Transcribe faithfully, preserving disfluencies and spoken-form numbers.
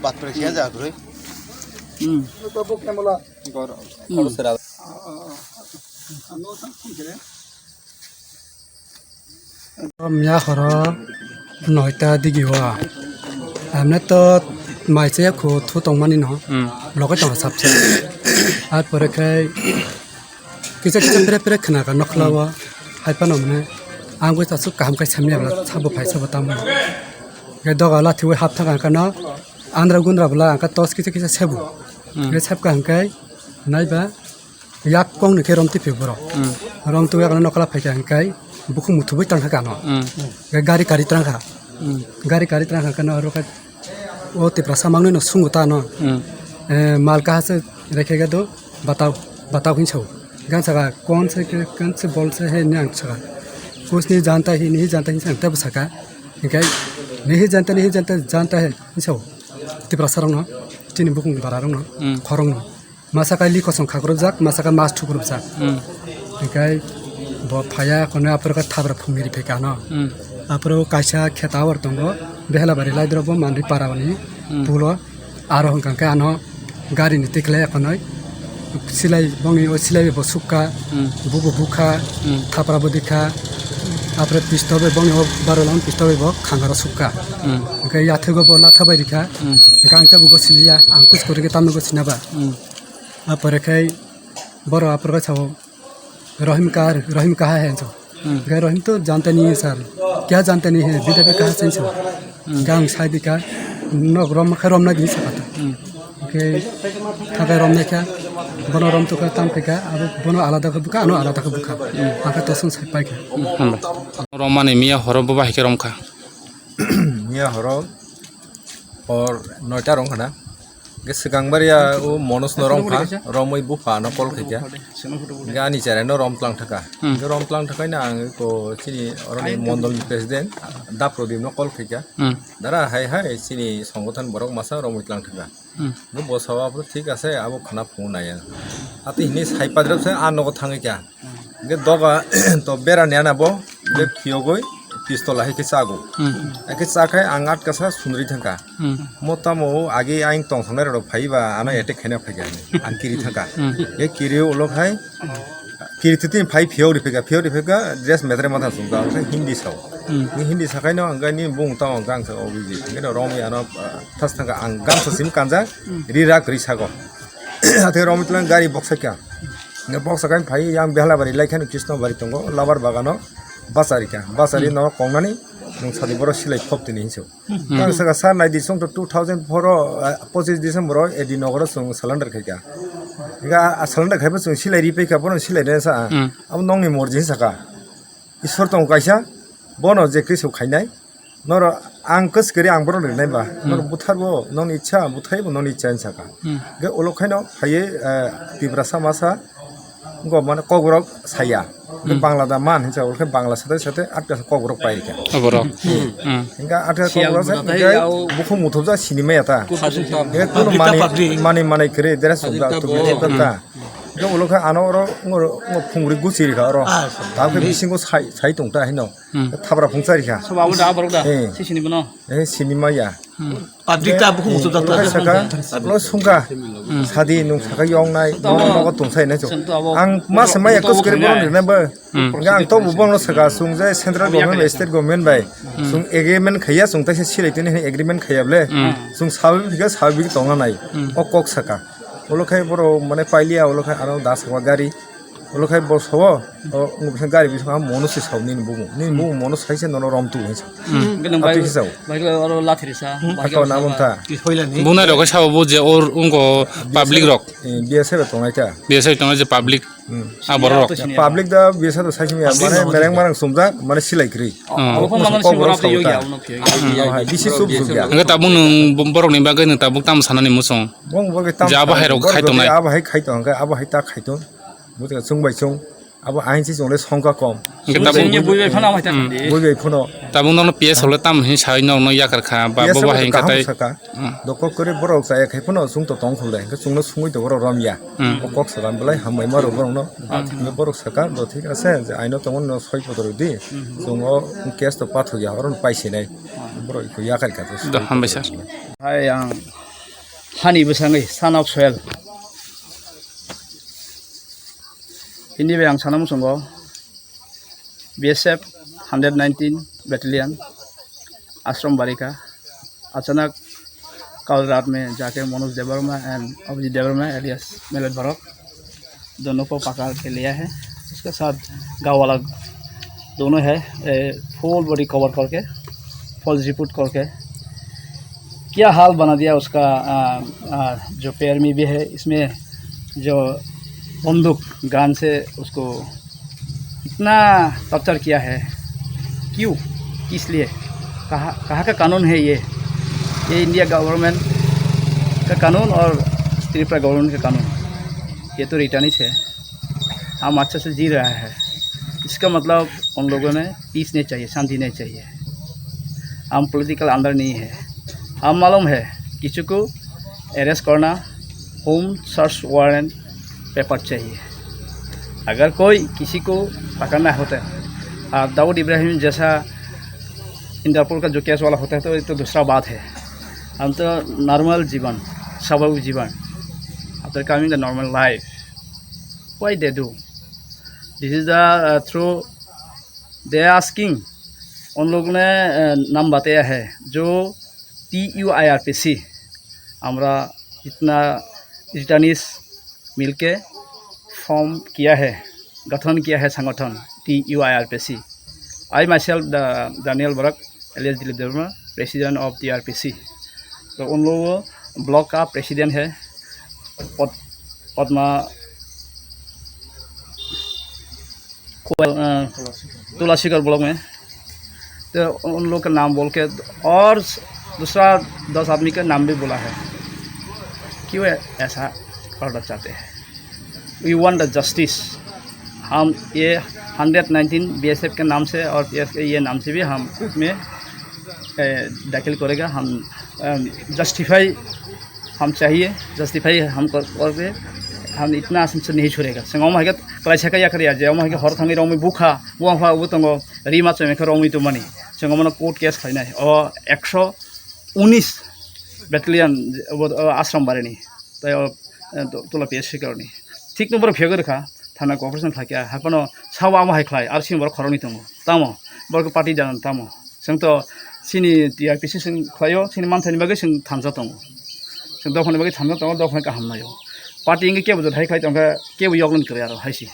Bat pre khe ja gurui. Hmm. Miya horo noita digi o. Amne to mai chaya khu thu tongmani no. Hmm. Logai tongo sapsa. Ar pore khai kisa kisa pre pre khna ka nokla o. Hai pano mane ang bai tasuk kaham kai samya bla sabo phai sabo tamo. Ke doga la thiwi hap thang ka no. Andra gundra bla ang ka tos kisa kisa sebu. Hmm. Ke sep ka hangkai nai ba. Yak kong ni khe rom twi phio borok. Hmm. Rom twi yakno nokla phai kha hwnkhe bukhuk muthubui tang kha kano. Hmm. Ga-, gari kari tang kha. Hmm. Gari kari tang kha kano aro khe o Tiprasa mangno no sungo ta no. Hmm. Eh, mal kaha se rekhe ga do batao, batao hin sao. Gan saka kon se ke, kon se bol se he ni ang saka. Kuch nahi janta hai, nahi janta hin saka, tebo saka. Hwnkhe nahi janta, nahi janta, janta hai hin sao. Tiprasa rok no, chini bukhuk bara rok no, Hmm. khorok no. Masa kai liko song khakrupjak, masa kai mas thukrupjak. Hmm. Hikai bo phaya kono apor ka thabra phungni ri pheka no. Hmm. Apor kaisa kheta or tongo, Behelabari laidro bo manri para oni Hmm. pulo. Aro hwnkha khe ano gari ni tikle konoi silai bongni o silai bo sukha, Hmm. bubo bukha, Hmm. thapra bo dikha. Apre pistol bai bongni o baro lang pistol bai bo khangaro sukha. Hmm. Hikai yathego bo latha bai rikha. Hmm. Hikai ang tabuk go siliya, ang kus kori ke tamno go sinaba. Hmm. Apore khai boro apor khai sao, "Rahim kaha, Rahim kaha hai?" hinso. Hmm. Gai Rahim to janta nahi hai sir. "Kya janta nahi hai? Bida bhi kaha se?" hinso. Hmm. Gai ang sai dikha, "Nok rom kha rom nai di," hinsa kata. Hmm. Oke, thakai rom nai kha, bono rom to kha tam khai kha, abo bono alada kha bukha, ano alada kha bukha. Hmm. Ang kha to song sai pai kha. Hmm, hambai. Rom mani miya horo bo bahai khe rom kha. Miya horo hor noita rong khna. Ge swkang baria o Manoj no rong kha, romwi bupha no call khaikha. Ge ani chera no rom tlang thaka. Hmm. Ge rom tlang thaka na ang ko chini oroni mondol ni president Daprodip no call khaikha. Hmm. Dara hai hai chini songothan borok masa romwi tlang thaka. Hmm. Bo bo sawa bo thik ase, abo khana phungo naya. Ati hini sai padrep se a nogo thangwi kya. Ge doga to bera niya na bo, ge phiyogoi pistol hai ke chago. Hmm. Hai ke chakhai ang atka sa sunri thangka. Hmm. Mo tamo agi aing tong thangnai rok phaiba ano attack khaina phaikha. Ang kiri thangka. Hmm. Ge kiri ulo khai kiri titin phai phiyogri phaikha, phiyogri phaikha dress metre matha sungka, ang khai Hindi sao. Hmm. Ni Hindi sakai no ang ni bung tamo gang sa obiji. Ge no romi ano, ah, thas thangka ang gamsa sim kanja, ri rak ri sago. Athe romwi tlang gari boksa kha. Nge boksa kha phai yang Behlabari lai kha Krishnobari tongo, labar bagano bachari kha. Bachari Hmm. no kongnani nung sadi boro silai khop tini hinso. Hmm. Tang saka sar nai di song to two thousand four o, ah, pochis December o A D Nagar o chwng surrender khai kha. Ga, ah, surrender khai bo chwng silai ri pai kha, bono silai re sa. Hmm. Abo nongni morji hinsa kha. Isor tong kaisa, bono je kri suk khainai. Noro ang kwchwkari ang borok rinai ba, Hmm. noro butharbo, noni ichha, buthaibo noni ichha hinsa kha. Hmm. Ge ulo khaino phaiye, eh, Tiprasa masa, go mane Kokborok saya. Ge Hmm. Bangla da man hinsa, ulo khai Bangla sate sate atta Kokborok pai kha. Oborok. Hmm. Hmm. Hingka atta Kokborok sa, hingka bukhung muthubja sinimaya ta. Ge tunu mani, mani, mani kre dera sukda, tumi sukda ta. Ge ulo khai ano oro, ngo, ngo phungri gusi rikha oro. Ah, ta khe bisingo sai, sai tongta hino. Hmm. Thabra phungsa rikha. Soba abo da, borok da. Eh. Si sini bono. Eh, sinima ya. Hmm. Public ta bukhung muchuk da. Saka, lo sungka. Hmm. Sadi nung saka yong nai, nogo tungsai nai chuk. Ang mas maya kus kiri bono rinai ba. Hmm. Ga ang to bubono saka sung je central government, state government bai. Hmm. Sung agreement khaya, sung taisa silai tini agreement khaya ble. Hmm. Sung sabi bika sabi bika tongna nai. Hmm. O kok saka. Ulo khai boro mane pailiya, ulo khai ano da saka gari. Ulo khai bo sao, o, nung bising gari bising ang mono se sao nini bumu. Nini bumu mono sai se nono rom tu hinsa. Hmm. Ati hisao. Bai oro lathiri sa. Hmm. Ako na monta. Bunai rok sao bo je or ungo public rok. Eh, B S F tongnai ta. B S F tongnai je public. Hmm. A borok rok. Public da B S F to sai se mane mereng marang sumjak, mane silai kri. Hmm. Abo ko mangan sing rap yogi abo no phi. Hai bisi sub sub ya. Hingke tabuk nung borok ni bagwi nung tabuk tam sanani musung. Bong bo tam. Ja bahai rok khai tongnai. Abo hai khai tong, abo hai ta khai tong. Buti ka chung bai chung. Abo ain si chongle songkha kom. Hingke tabuk Chini bui bai phano amai ta Hmm. Bui bai phano. Tabuk nono P S hole tam hin sai nok no yakar kha ba P S bo hole bahai kaham khatai. Saka. Hmm. Dokok kore borok chaya khai phano chwng to tong khole. Hingke chwngno sungui to borok rom ya. Hmm. O kok saka belai hambai maro borok no. Hmm. Hingke borok saka do thik ase je aino tongo no soi podor di. Hmm. Chwng o case to pathok ya oro no pai sinai. Borok ko yakar kha to Do soi hambai podor sir. Di. Hai ang hani bwsangwi son of soil. Hindi bai ang sana muchungo B S F hundred nineteen battalion Ashram Barika, अचानक कल रात में जाके मनोज देवर्मा and Abhijit Debbarma alias millet Bharat दोनों को पकड़ के लिया है। उसके साथ गाँव वाला दोनों है, ए, फुल बॉडी कवर करके, फॉल्स रिपोर्ट करके क्या हाल बना दिया उसका। आ, आ, जो पैर में भी है, इसमें जो बंदूक गन से उसको इतना टॉर्चर किया है, क्यों, किस लिए, कहाँ, कहाँ का कानून है ये? ये इंडिया गवर्नमेंट का कानून और त्रिपुरा गवर्नमेंट का कानून, ये तो रिटर्निस्ट है। हम अच्छा से जी रहा है, इसका मतलब उन लोगों में पीस नहीं चाहिए, शांति नहीं चाहिए। हम पॉलिटिकल अंदर नहीं है। हम मालूम है किसी को अरेस्ट करना, होम सर्च वारंट पेपर चाहिए। अगर कोई किसी को पकड़ना होता है, और दाऊद इब्राहिम जैसा इंटरपोल का जो केस वाला होता है, तो ये तो दूसरा बात है। हम तो नॉर्मल जीवन, स्वाभाविक जीवन, after coming the normal life, why they do? This is the, uh, through they are asking, उन लोग ने, अ, नाम बताया है, जो T U I R P C, हमारा जितना रिटर्निस्ट मिलके फॉर्म किया है, गठन किया है संगठन T U I R P C. I myself, the Daniel Barak, alias Dilip Debbarma, president of T R P C। तो उन लोगों ब्लॉक का प्रेसिडेंट है, पद-, पद्मा को-, अ, तुलासीकर ब्लॉक में। तो उन लोग का नाम बोल के और दूसरा दस आदमी का नाम भी बोला है। क्यों ऐसा ऑर्डर चाहते हैं? We want the justice। हम ये hundred nineteen B S F के नाम से और पी एस के ये नाम से भी हम कोर्ट में, ए, दाखिल करेगा। हम, अम, जस्टिफाई हम चाहिए, जस्टिफाई हम कर, करके हम इतना आसान से नहीं छोड़ेगा। Sengom hai ke kalai saka yakar ya, je om hai ke hor thangi romi bukha, buang pha ubu tongo, rima chome ke romi tu mani। Sengom no court case khainai, o eksho unis battalion, o, o Ashram Barini, tai o, e, to-, tola P S C koroni. Thik no boro phiyok rwkha, thana cooperation khlaikha, haphano sabo amo hai khlai, ar sini boro khoroknwi tongo. Tamo, boro party jalan tamo. Chwng to sini T R P C chwng khlaio, sini manthani bagwi chwng thansa tongo. Chwng dophani bagwi thansa tongo, dophani kaham naio. Party wngkhe kebo jot hai khlai tongkha, kebo yoknani kwrwi aro hai se.